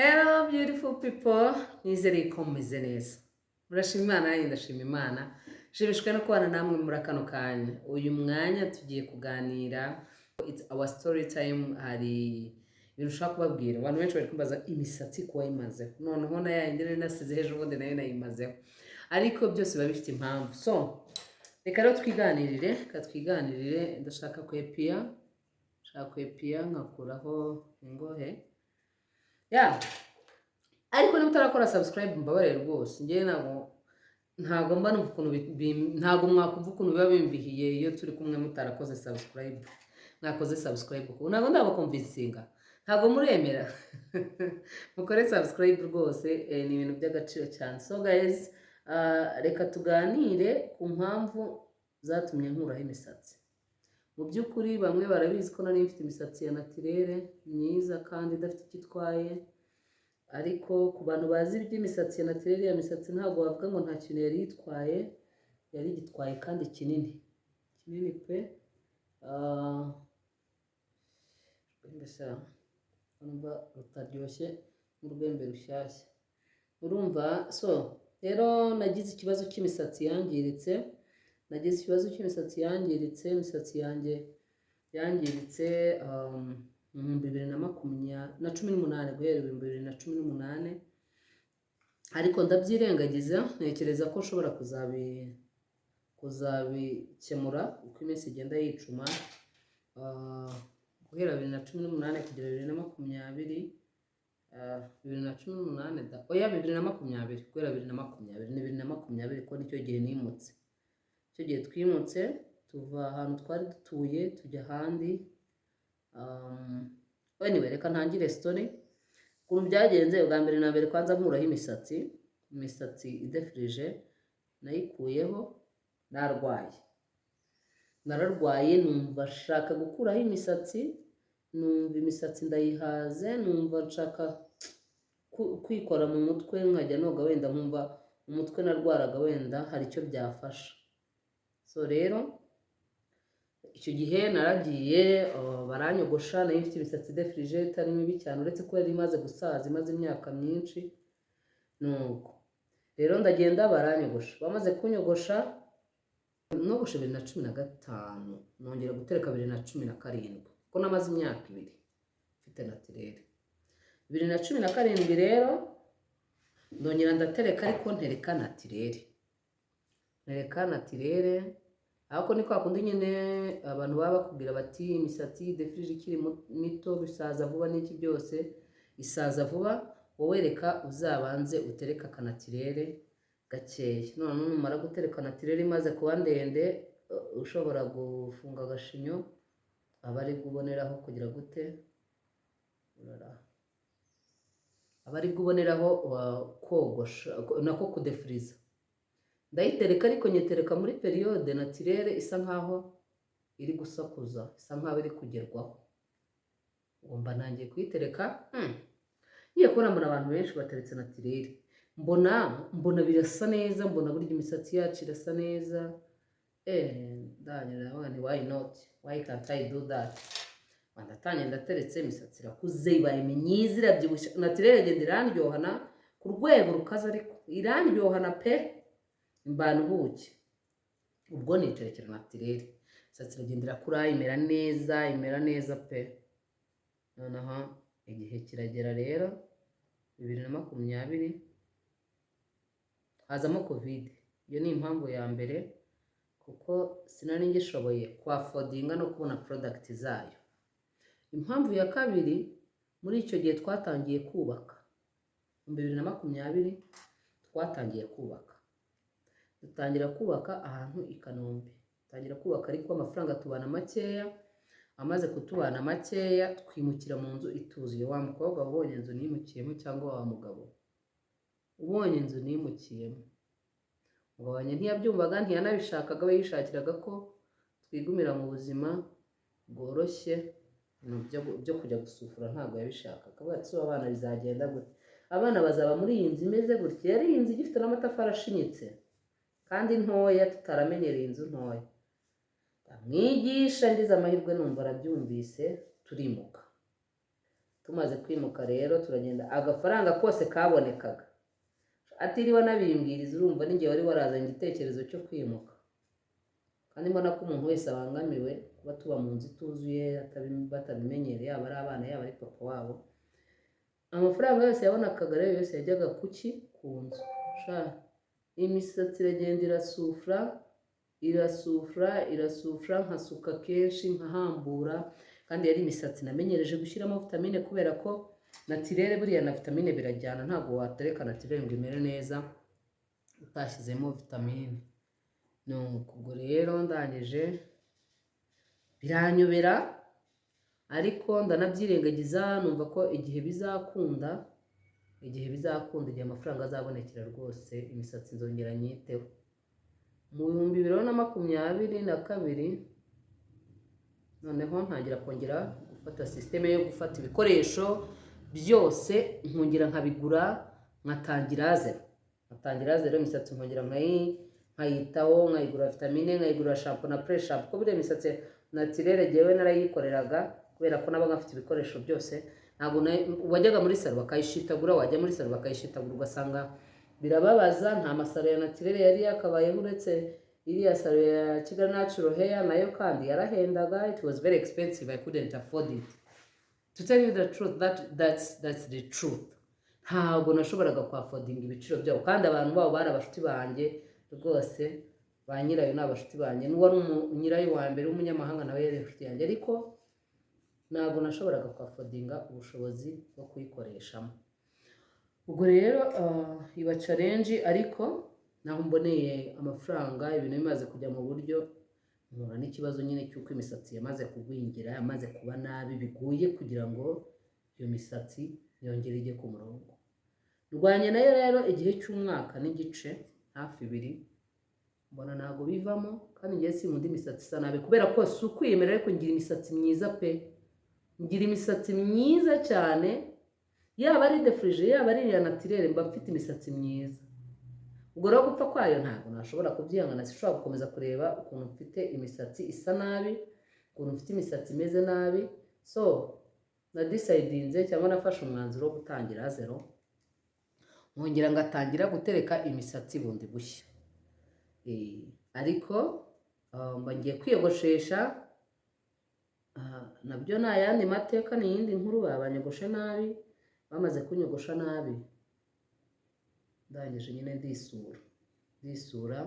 Hello, beautiful people, nizere ko mumeze neza. Murashima Imana, nanjye ndashima Imana. Nshimishijwe no kubana namwe muri kano kanya. Uyu mwanya tugiye kuganira, it's our story time. Hari ibintu ushaka kubabwira. Abantu benshi bari kumbaza imisatsi kuba yimazeho, noneho na yindi nari nasize ejo bundi nayo nayimazeho, ariko byose biba bifite impamvu. So reka rero twiganirire, reka twiganirire. Ndashaka kwepiya, nshaka kwepiya nkakuraho ingohe ya. Ariko niba utarakora subscribe, mbabarire rwose. Njyewe ntabwo mba numva ukuntu ntabwo mwakumva ukuntu biba bimbihiye iyo turi kumwe mutarakoze subscribe. Mwakoze subscribe kuko ntabwo ndabaconvincinga, ntabwo muremera. Mukore subscribe rwose, ni ibintu by'agaciro cyane. So guys, reka tuganire ku mpamvu zatumye nkuraho imisatsi. Mu by'ukuri bamwe barabizi ko nari mfite imisatsi ya naturelle myiza kandi idafite icyo itwaye, ariko ku bantu bazi iby'imisatsi ya naturelle, ya misatsi ntabwo bavuga ngo nta kintu yari yitwaye, yari igitwaye kandi kinini kinini pe. Ah, mbese urumva rutaryoshye nk'urwembe rushyashya, urumva. So rero nagize ikibazo cy'imisatsi yangiritse, nagize ikibazo cy'imisatsi yangiritse. Imisatsi yanjye yangiritse mu 2018, guhera 2018, ariko ndabyirengagiza, ntekereza ko nshobora kuzabikemura uko iminsi igenda yicuma. Guhera 2018 kugera 2020, 2018 da, oya, 2020, guhera 2020, ni 2020 ko nicyo gihe nimutse. Icyo gihe twimutse tuva ahantu twari dutuye tujya ahandi. Anyway, reka ntangire story ukuntu byagenze. Ubwa mbere na mbere, kwanza nkuraho imisatsi, imisatsi idefirije nayikuyeho narwaye. Nararwaye, numva nshaka gukuraho imisatsi, numva imisatsi ndayihaze, numva nshaka kwikora mu mutwe nkajya noga, wenda nkumva umutwe narwaraga wenda hari icyo byafasha. So rero icyo gihe naragiye, baranyogosha. Nari mfite imisatsi idefirije itari mibi cyane, uretse ko yari imaze gusaza, imaze imyaka myinshi. Nuko rero ndagenda baranyogosha. Bamaze kunyogosha, nogoshe 2015, nongera gutereka 2017, kuko namaze imyaka 2 mfite naturelle. 2017 rero ndongera ndatereka, ariko ntereka naturelle, ntereka naturelle. Ariko ni kwa kundi nyine abantu baba bakubwira bati imisatsi idefirije ikiri mito bisaza vuba n'iki byose, isaza vuba, wowe reka uzabanze utereke akanaturelle gakeya. None numara gutereka naturelle imaze kuba ndende, ushobora gufunga agashinyo, aba ari uboneraho kugira gute? Urara. Aba ari uboneraho kogosha, nako kudefiriza. Ndayitereka, ariko nyitereka muri période naturelle isa nkaho iri gusakuza, isa nkaho iri kugerwaho. Ngomba ntangiye kuyitereka, ngiye kubona mbona abantu benshi bateretse naturelle, mbona birasa neza, mbona burya imisatsi yacu irasa neza. Ndagira ndavuga nti: "Why not? Why can't I do that?" Ndatangiye ndateretse, imisatsi irakuze, ibaye myiza, irabyibushye. Naturelle igenda irandyohana ku rwego rukaze, ariko irandyohana pe, imbana ubuki. Ubwo niterekera naturelle, imisatsi iragenda irakura, imera neza, imera neza pe. Noneho igihe kiragera rero, 2020 hazamo COVID. Iyo ni impamvu ya mbere, kuko sinari ngishoboye kwaffordinga no kubona product zayo. Impamvu ya kabiri, muri icyo gihe twatangiye kubaka, mu 2020 twatangiye kubaka, dutangira kubaka ahantu i Kanombe. Dutangira kubaka, ariko amafaranga tubana makeya. Amaze kutubana makeya, twimukira mu nzu ituzuye. Wa mukobwa wabonye inzu nimukiyemo, cyangwa wa mugabo ubonye inzu nimukiyemo, umugabo wanjye ntiyabyumvaga, ntiyanabishakaga. We yishakiraga ko twigumira mu buzima bworoshye. Ibintu byo kujya gusufura ntabwo yabishakaga. Avuga ati: "Abana bizagenda gute? Abana bazaba muri iyi nzu imeze gutya?" Yari inzu igifite n'amatafari ashinyitse kandi ntoya, tutaramenyereye inzu ntoya. Ndamwigisha, ngize amahirwe numva arabyumvise, turimuka. Tumaze kwimuka rero turagenda, agafaranga kose kabonekaga atiriwe anabimbwiriza. Urumva ninjye wari warazanye igitekerezo cyo kwimuka, kandi mbona ko umuntu wese abangamiwe kuba tuba mu nzu ituzuye, batabimenyereye, yaba ari abana, yaba ari papa wabo. Amafaranga yose yabonekaga rero yose yajyaga kuki? Ku nzu. Sha, imisatsi iragenda irasufura, irasufura, irasufura, nkasuka kenshi, nkahambura. Kandi yari imisatsi namenyereje gushyiramo vitamine, kubera ko naturelle buriya na vitamine birajyana. Ntabwo watereka naturelle ngo imere neza utashyizemo vitamine. Nuko ubwo rero ndangije biranyobera, ariko ndanabyirengagiza, numva ko igihe bizakunda, igihe bizakunda, igihe amafaranga azabonekera rwose, imisatsi nzongera nyiteho. Mu 2022 noneho ntangira kongera gufata système yo gufata ibikoresho byose, nkongera nkabigura, nkatangira zero, nkatangira zero. Imisatsi nkongera nkayitaho, nkayigura vitamine, nkayigura shampoo na pré-shampoo, kuko buriya imisatsi naturelle jyewe narayikoreraga, kubera ko nabaga mfite ibikoresho byose. Ntabwo wajyaga muri salon bakayishitagura, wajya muri salon bakayishitagura, ugasanga birababaza. Nta ma salon ya naturelle yari yakabayeho, uretse iriya salon ya Kigali Natural Hair, nayo kandi yarahendaga. It was very expensive, I couldn't afford it, to tell you the truth. That's the truth. Ntabwo nashoboraga kwaffordinga ibiciro byabo, kandi abantu babo bari abashuti banjye rwose. Ba nyirayo ni abashuti banjye, n'uwari nyirayo wa mbere w'umunyamahanga nawe yari inshuti yanjye, ariko ntabwo nashoboraga kwaffordinga ubushobozi bwo kuyikoreshamo. Ubwo rero iba challenge, ariko naho mboneye amafaranga, ibintu bimaze kujya mu buryo, mpura n'ikibazo nyine cy'uko imisatsi yamaze kugwingira, yamaze kuba nabi, biguye kugira ngo iyo misatsi yongere ijye ku murongo. Ndwanye nayo rero igihe cy'umwaka n'igice, hafi 2, mbona ntabwo bivamo. Kandi ngewe sinkunda imisatsi isa nabi, kubera ko si ukwiyemera, ariko ngira imisatsi myiza pe, ngira imisatsi myiza cyane, yaba ari défrisé, yaba ari iya naturelle, mba mfite imisatsi myiza. Ubwo rero gupfa kwayo ntabwo nashobora kubyihangana, sinshobora gukomeza kureba ukuntu mfite imisatsi isa nabi, ukuntu mfite imisatsi imeze nabi. So nadecidinze cyangwa nafashe umwanzuro wo gutangira zero, nkongera ngatangira gutereka imisatsi bundi bushya. Ariko mba ngiye kwiyogoshesha, nabyo ni ayandi mateka, ni iyindi nkuru. Babanyogoshe nabi, bamaze kunyogosha nabi, ndangije nyine ndisura, ndisura.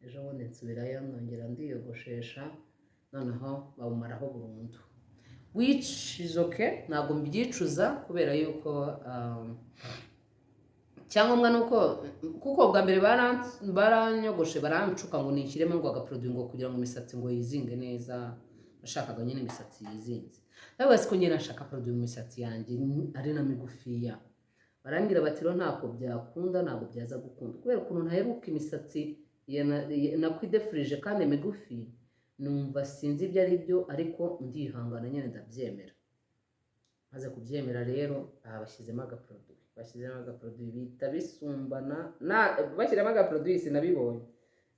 Ejo bundi nsubirayo, nongera ndiyogoshesha, noneho bawumaraho burundu, which is okay. Ntabwo mbyicuza, kubera yuko icyangombwa ni uko, kuko bwa mbere baranyogoshe, barancuka ngo nishyiremo ngo agaproduit, ngo kugira ngo imisatsi ngo yizinge neza. Nashakaga nyine imisatsi yizinze, ariko siko nyine nashaka produit mu misatsi yanjye ari na migufiya. Barambwira bati rero ntabwo byakunda, ntabwo byaza gukunda, kubera ukuntu ntaheruka imisatsi nakwidefirije kandi migufi. Numva sinzi ibyo ari byo, ariko ndihangana nyine ndabyemera. Maze kubyemera rero, aha bashyizemo agaproduit, bashyizemo agaproduit bihita bisumbana. Bashyiramo agaproduit sinabibonye,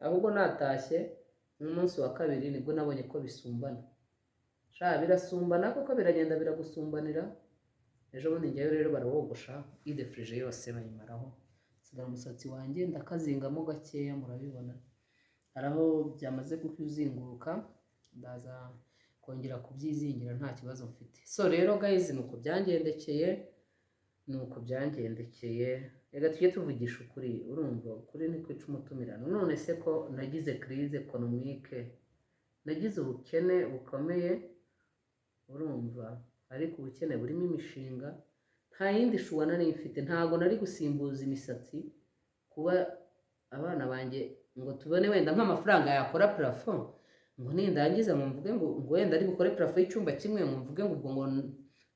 ahubwo natashye n'umunsi wa kabiri nibwo nabonye ko bisumbana. Sha, birasumbana kuko biragenda biragusumbanira. Ejo bundi njyayo rero barawogosha, idefirije yose bayimaraho, nsigara umusatsi wanjye ndakazingamo gakeya. Murabibona hari aho byamaze kuzinguruka, ndaza kongera kubyizingira, nta kibazo mfite. So rero guys, ni uko byangendekeye, ni uko byangendekeye. Reka tujye tuvugisha ukuri, urumva ukuri ni kwica umutumirano. None se ko nagize crise économique, nagize ubukene bukomeye, urumva, ariko ubukene burimo imishinga, nta yindi choix nari mfite. Ntabwo nari gusimbuza imisatsi kuba abana banjye ngo tubone wenda nk'amafaranga yakora plafond, ngo nindangiza ngo mvuge ngo wenda ari bukore plafond y'icyumba kimwe, ngo mvuge ngo ubwo ngo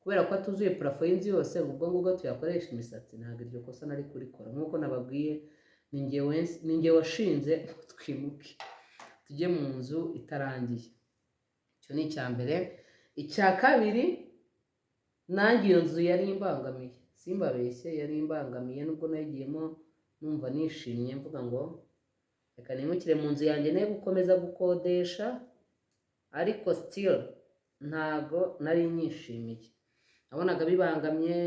kubera ko atuzuye plafond y'inzu yose, ngo ubwo ngubwo tuyakoresha imisatsi. Ntabwo iryo kosa nari kurikora. Nk'uko nababwiye, ni njye washinze ngo twimuke tujye mu nzu itarangiye. Icyo ni icya mbere. Icya kabiri, nanjye iyo nzu yari imbangamiye, simbabeshye, yari imbangamiye, nubwo nayigiyemo numva nishimye, mvuga ngo reka nimukire mu nzu yanjye ne gukomeza gukodesha, ariko still ntago nari nyishimiye. Nabonaga bibangamye,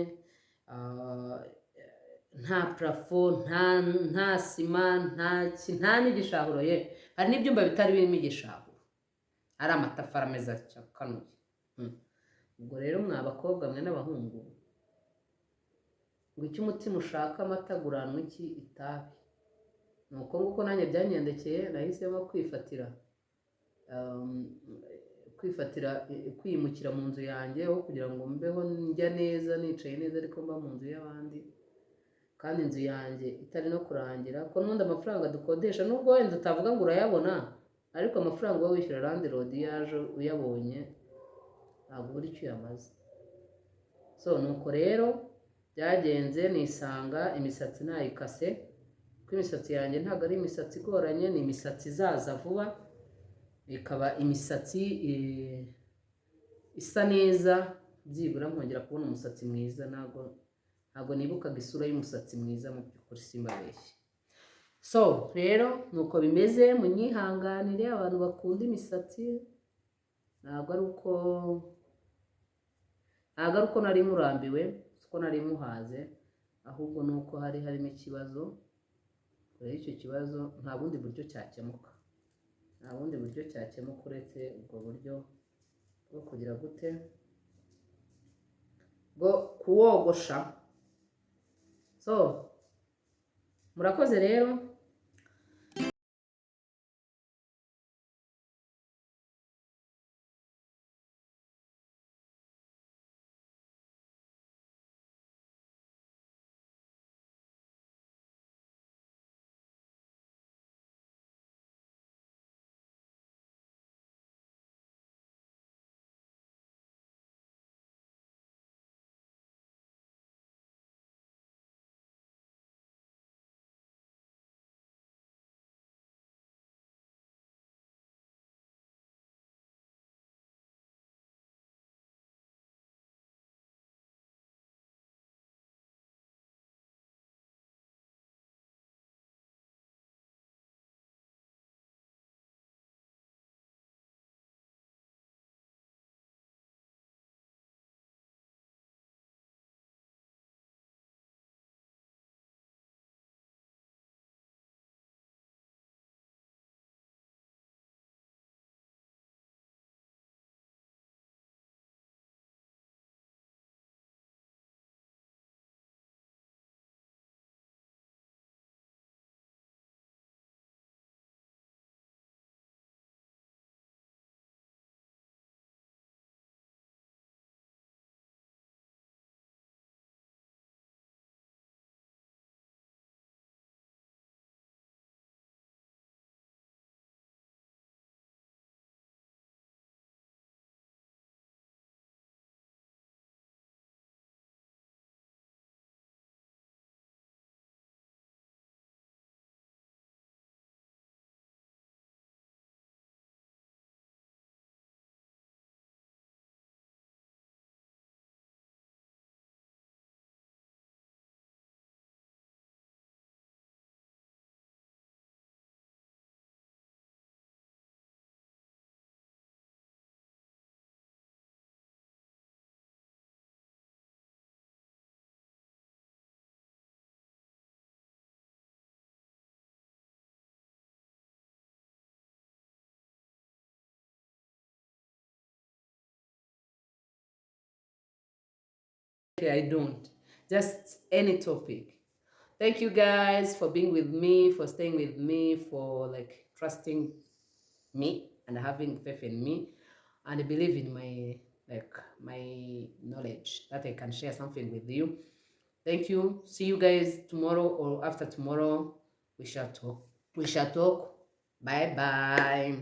nta plafond, nta sima, nta n'igishahuro. Ye, hari n'ibyumba bitari birimo igishahuro, ari amatafari ameze atya akanuye. Ubwo rero mwa bakobwa mwe n'abahungu, ngo icyo umutima ushaka amata aguranwa iki? Itabi. Ni uko nguko nanjye byangendekeye. Nahisemo kwifatira kwiyimukira mu nzu yanjye, aho kugira ngo mbeho njya neza, nicaye neza, ariko mba mu nzu y'abandi, kandi inzu yanjye itari no kurangira, ko n'ubundi amafaranga dukodesha, nubwo wenda utavuga ngo urayabona, ariko amafaranga uba wishyura landlord iyo aje uyabonye, ntabwo ubura icyo uyamaze. So nuko rero byagenze, nisanga imisatsi nayikase, kuko imisatsi yanjye ntabwo ari imisatsi igoranye, ni imisatsi izaza vuba, ikaba imisatsi isa neza, byibura nkongera kubona umusatsi mwiza. Ntabwo nibukaga isura y'umusatsi mwiza mu by'ukuri, simbabeshye. So rero nuko bimeze, munyihanganire abantu bakunda imisatsi. Ntabwo ari uko nari murambiwe, siko nari muhaze, ahubwo ni uko hari harimo ikibazo. Rero icyo kibazo nta bundi buryo cyakemuka, nta bundi buryo cyakemuka uretse ubwo buryo bwo kugira gute, bwo kuwogosha. So murakoze rero. I don't. Just any topic. Thank you guys for being with me, for staying with me, for like trusting me and having faith in me and believe in my knowledge that I can share something with you. Thank you. See you guys tomorrow or after tomorrow. We shall talk. We shall talk. Bye bye.